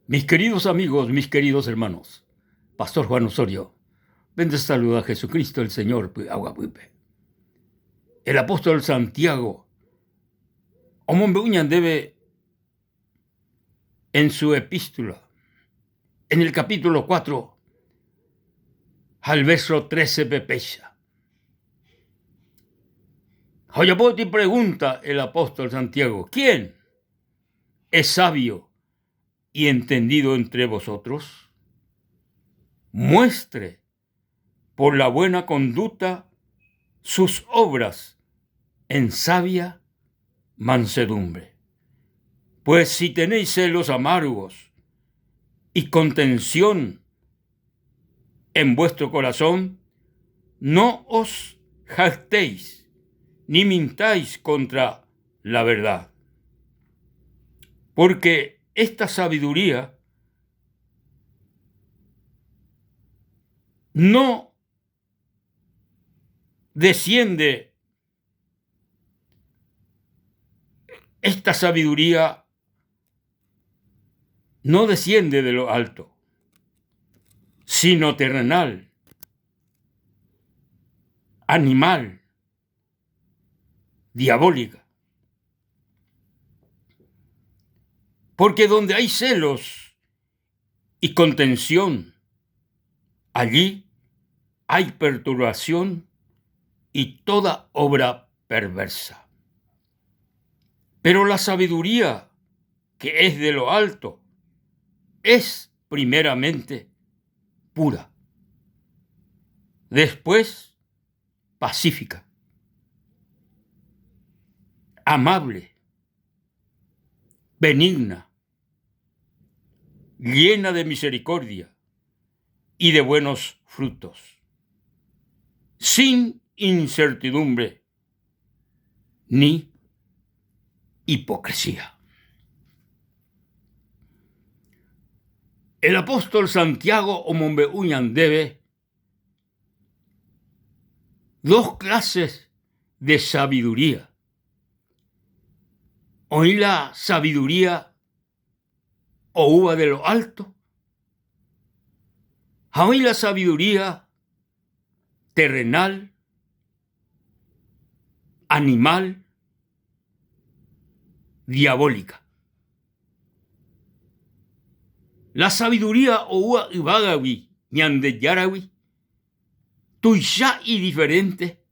Mis queridos amigos, mis queridos hermanos, Pastor Juan Osorio, pende saluda Jesucristo el Señor py'aguapýpe. El apóstol Santiago omombe'u ñandéve en su epístola, en el capítulo 4, ha el verso 13 péicha. Ha ojapo pregunta el apóstol Santiago, ¿quién es sabio y entendido entre vosotros? Muestre por la buena conducta sus obras en sabia mansedumbre. Pues si tenéis celos amargos y contención en vuestro corazón, no os jactéis ni mintáis contra la verdad. Porque esta sabiduría no desciende, esta sabiduría no desciende de lo alto, sino terrenal, animal, diabólica. Porque donde hay celos y contención, allí hay perturbación y toda obra perversa. Pero la sabiduría que es de lo alto es primeramente pura, después pacífica, amable, benigna, llena de misericordia y de buenos frutos, sin incertidumbre ni hipocresía. El apóstol Santiago omombe'u ñandéve dos clases de sabiduría. Oĩ la sabiduría oúva de lo alto ha oĩ la sabiduría terrenal, animal, diabólica. La sabiduría oúva yvágagui, Ñandejáragui, tuicha idiferente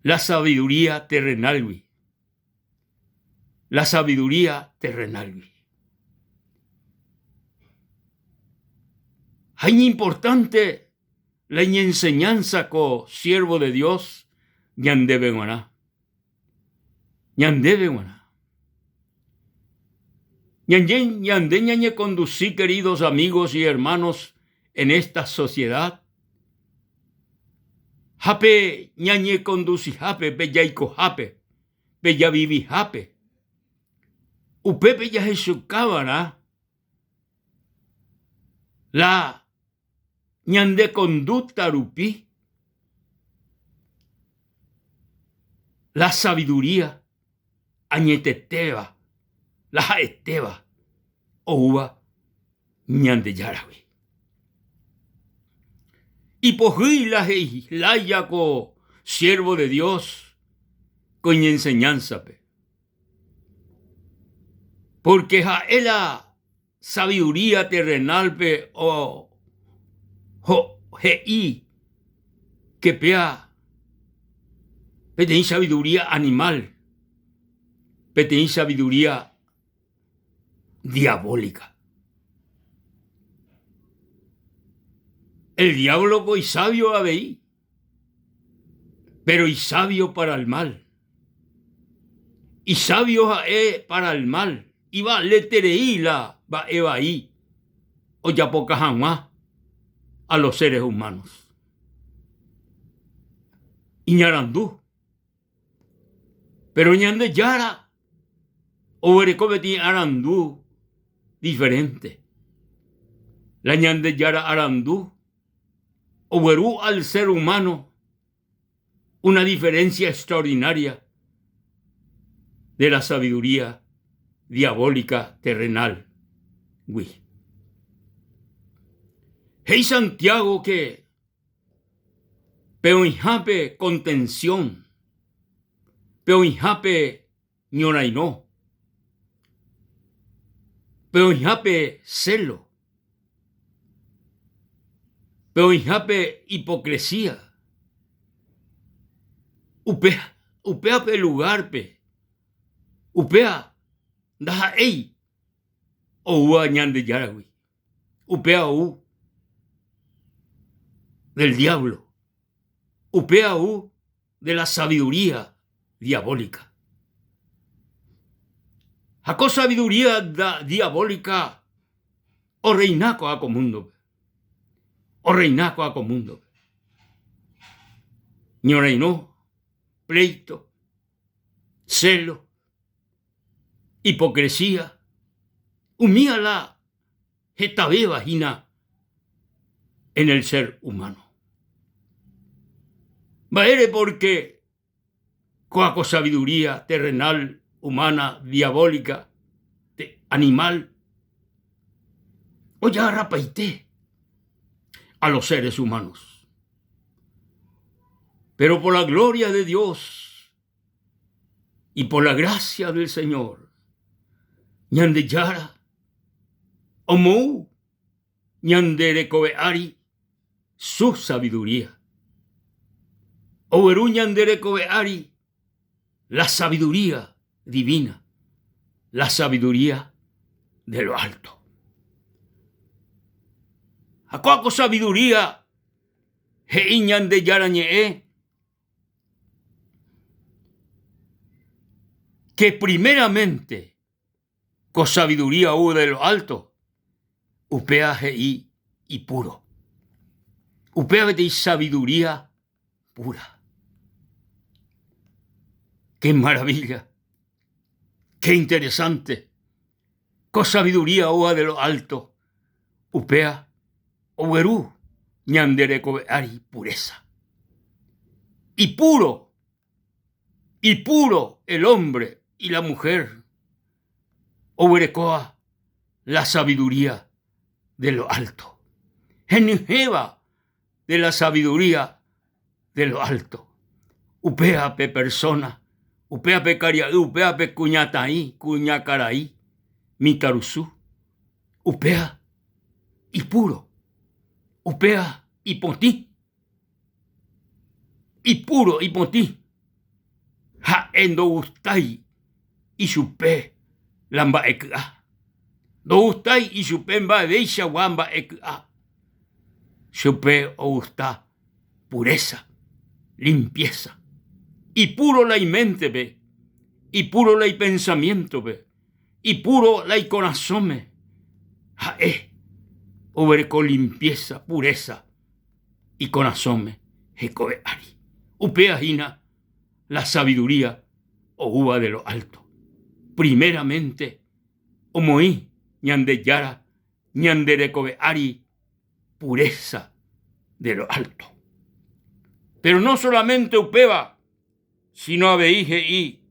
la sabiduría terrenal-gui. La sabiduría terrenal-gui. Ha iñimportante la iñenseñanza ko siervo de Dios ñandéve g̃uarã. Ñandéve g̃uarã. Ñande, ñande ñañeconduci, queridos amigos y hermanos, en esta sociedad, ha pe ñañeconducihápe, pe jaikohápe, pe javivihápe, upépe jahechukava'erã la ñande conducta rupi la sabiduría añetetéva, la ha'etéva oúva Ñandejáragui. Ipohýi la he'ilája ko siervo de Dios ko iñenseñánzape, pórke ha'e la sabiduría terrenal-pe he'i ke péa peteĩ sabiduría animal, peteĩ sabiduría diabólica. El diablo ko isabio avei, pero isabio para el mal. Isabio ha'e para el mal, ivaleterei la mba'e vai ojapoka hag̃ua a los seres humanos. Iñarandu. Pero Ñandejára oguereko peteĩ arandu diferente. La Ñandejára arandu ogueru al ser humano una diferencia extraordinaria de la sabiduría diabólica terrenal. Gui. He'i Santiago ke pe oĩhápe contención, pe oĩhápe ñorairõ, pe oĩhápe celo, pe oĩhápe hipocresía, upe upéape lugar-pe, upéva ndaha'éi oúva Ñandejáragui, upéva ou del diablo, upéva ou de la sabiduría diabólica. Ha ko sabiduría diabólica orreina ko'ã ko múndope, orreina ko'ã ko múndope. Ñorairõ, pleito, celo, hipocresía, umíva la hetavéva hína en el ser humano. Mba'ére? Porque kóa ko sabiduría terrenal, humana, diabólica, animal, ojagarrapaite a los seres humanos. Pero por la gloria de Dios y por la gracia del Señor, Ñandejára omou ñande rekove ári su sabiduría. Ogueru ñande rekove ári la sabiduría divina, la sabiduría de lo alto. Ha kóa ko sabiduría he'i Ñandejára ñe'ẽ que primeramente ko sabiduría ou de lo alto, upéva he'i ipuro. Upéva peteĩ sabiduría pura. ¡Qué maravilla! ¡Qué interesante! Ko sabiduría oúva de lo alto, upéva ogueru ñande rekove ári pureza. Ipuro, ipuro el hombre y la mujer oguerekóva la sabiduría de lo alto, henyhẽva de la sabiduría de lo alto. Upéva pe persona, upéva pe karia'y, upéva pe kuñataĩ, kuñakarai, mitãrusu, upéva ipúro, upéva ipotĩ, ipúro, ipotĩ, ha'e ndogustái ichupe la mba'e ky'a, ndogustái ichupe mba'eveichagua mba'e ky'a, chupe ogusta pureza, limpieza. Ipúro la iméntepe, ipúro la ipensamiéntope, ipúro la ikorasõme, ha'e oguereko limpieza, pureza ikorasõme hekove ári. Upéva hína la sabiduría oúva de lo alto. Primeramente omoĩ Ñandejára ñande rekove ári pureza de lo alto. Pero no solamente upéva, sino avei he'i,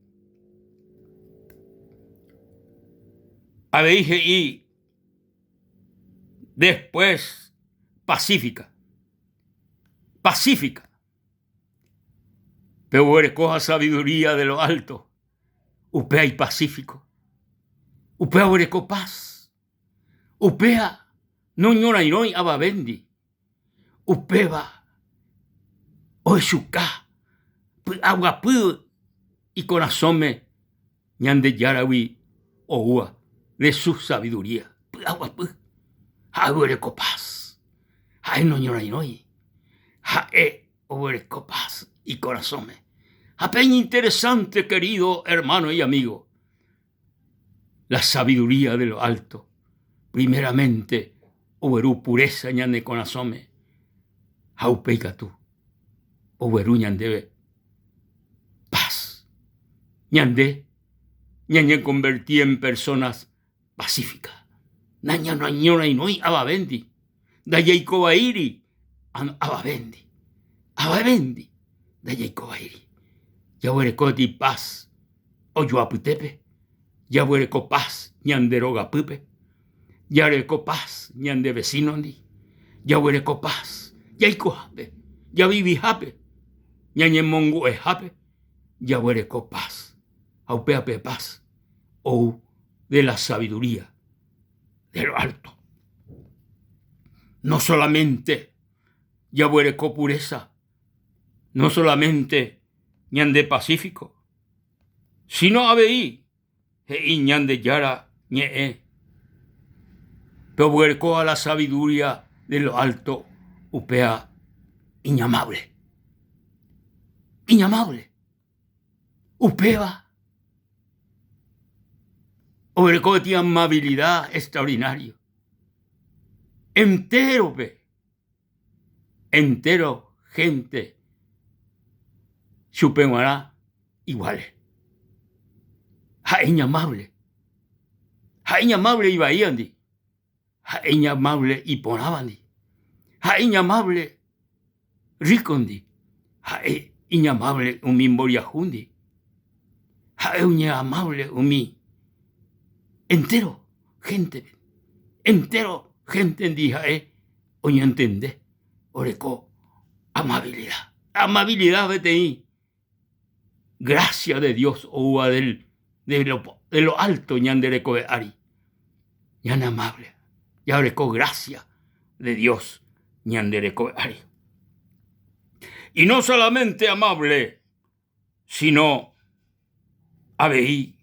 avei he'i después pacífica, pacífica. Pe oguerekóva sabiduría de lo alto, upéva ipacífico, upéva oguereko paz. Upéva noñorairõi avavéndi, upéva ohechuka py'aguapy ikorasõme Ñandejáragui oúva de su sabiduría, py'aguapy ha'e oguereko paz, ha'e noñorairõi, ha'e oguereko paz ikorasõme. Ha pe iñinteresante querido hermano y amigo, La sabiduría de lo alto, primeramente ogueru pureza ñane korasõme ha upéi katu ogueru ñandéve paz. Ñande ñañekonverti en personas pacíficas. Nañañorairõi avavéndi, ndajaikovaíri avavéndi, avavéndi ndajaikovaíri. Jaguerekóti paz ojoapytépe, jaguereko paz ñande rogapýpe. Jareko paz ñande vecino-ndi, jaguereko paz jaikohápe, javivihápe, ñañemongu'ehápe, jaguereko paz. Ha upéva pe paz ou de la sabiduría de lo alto. No solamente jaguereko pureza, no solamente ñande pacífico, sino avei he'i Ñandejára ñe'ẽ, pe oguerekóva la sabiduría de lo alto upéva iñamable. Iñamable. Upéva oguereko peteĩ amabilidad extraordinario. Entérope, entéro hénte chupe g̃uarã iguale. Ha'e iñamable. Ha'e iñamable ivaívandi, ha'e iñamable iporãvandi, ha'e iñamable rríkondi, ha'e iñamable umi mboriahúndi, ha'e oñeamable umi entéro héntepe, entéro héntendi ha'e oñantende oreko amabilida. Amabilida peteĩ Gracia de Dios oúva del, de lo, de lo alto ñande rekove ári. Ñane amable, jareko gracia de Dios ñande rekove ári. Y no solamente amable, sino avei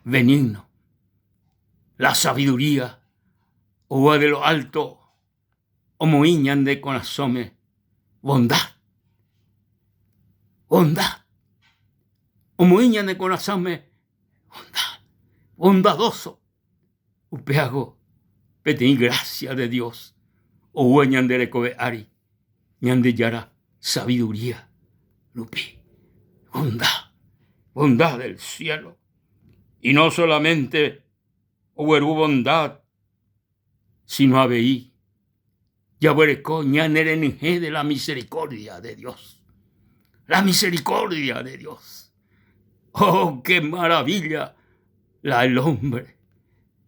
benigno. La sabiduría oúva de lo alto omoĩ ñande korasõme bondad, bondad, omoĩ ñane korasõme bondad, bondadoso, upévago peteĩ gracia de Dios oúva ñande rekove ári, Ñandejára sabiduría rupi, bondad, bondad del cielo, y no solamente ogueru bondad sino avei jaguereko ñanerenyhẽ de la misericordia de Dios. La misericordia de Dios. Oh, qué maravilla la el hombre.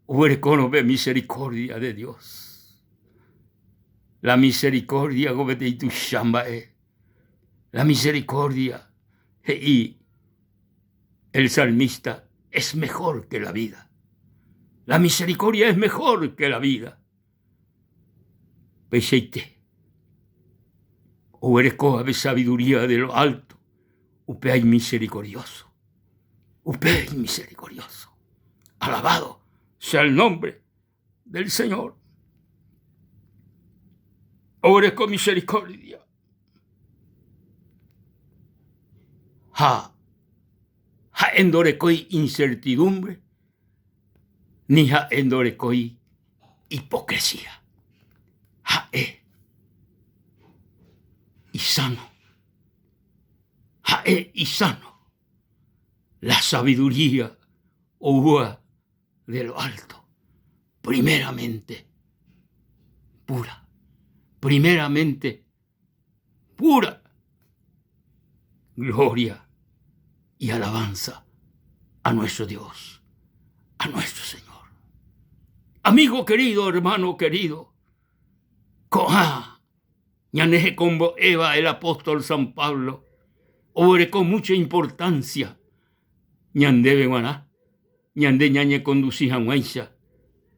Oguerekórõ pe misericordia de Dios. La misericordia ko peteĩ tuicha mba'e. La misericordia he'i el salmista es mejor que la vida. La misericordia es mejor que la vida. Peichaite oguerekóva pe sabiduría de lo alto, upéva imisericordioso. Upéva imisericordioso. Alabado sea el nombre del Señor. Oguereko misericordia. Ha ha'e ndorekói incertidumbre ni ha'e ndorekói hipocresía. Ha'e isano. Ha'e isano. La sabiduría oúva de lo alto, primeramente pura, primeramente pura gloria y alabanza a nuestro Dios, a nuestro Señor. Amigo querido, hermano querido, ko'ã ñanehekombo'éva el apóstol San Pablo oguereko mucha importancia ñandéve g̃uarã ñande ñañekondusi hag̃uáicha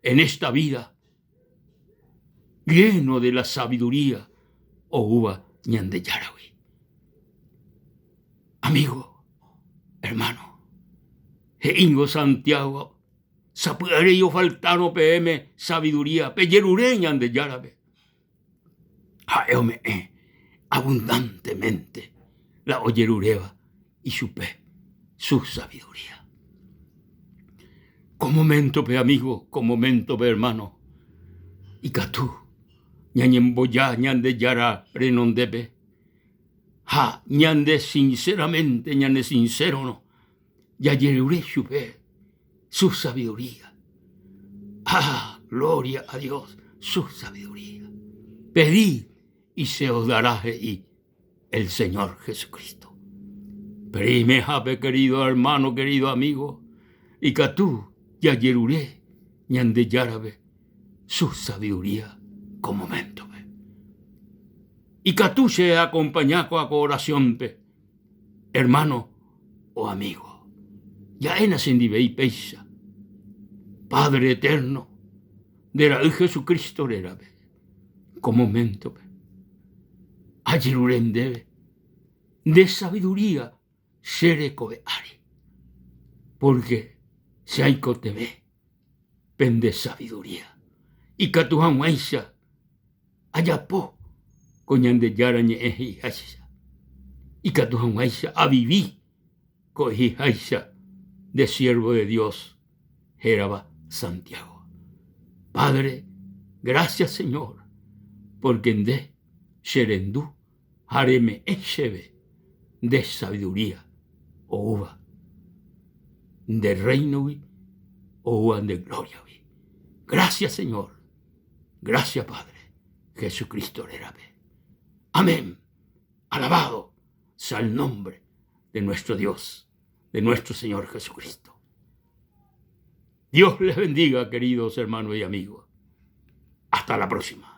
en esta vida lleno de la sabiduría oúva Ñandejáragui. Amigo, hermano, he'íngo Santiago, sapy'arei ofaltárõ peẽme sabiduría, pejerure Ñandejárape. Ha'e ome'ẽ abundantemente la ojeruréva ichupe su sabiduría. Ko moméntope amigo, ko moméntope hermano, ikatu ñañemboja Ñandejára renondépe ha ñande sinceramente ñane sincérorõ jajerure chupe su sabiduría. Ah, gloria a Dios, su sabiduría. Pedid y se os dará, he'i el Señor Jesucristo. Preimehápe, querido hermano, querido amigo, ikatu jajerure. Ñandejárape su sabiduría ko moméntope. Ikatu che acompaña ko'a ko oración-pe, hermano o amigo. Ja'éna chendivei péicha, Padre Eterno, nde Ra'y Jesucristo rérape, ko moméntope, ajerure ndéve nde sabiduría che rekove ári, pórke che aikotevẽ pende sabiduría ikatu hag̃uáicha ajapo ko Ñandejára Ñe'ẽ he'iháicha, ikatu hag̃uáicha avivi ko he'iháicha nde siervo de Dios hérava Santiago. Padre, gracias Señor, pórke nde cherendu ha reme'ẽ chéve nde sabiduría oúva nde rréinogui, oúva nde glóriagui. Gracias Señor, gracias Padre, Jesucristo rérape. Amén. Alabado sea el nombre de nuestro Dios, de nuestro Señor Jesucristo. Dios les bendiga, queridos hermanos y amigos. Hasta la próxima.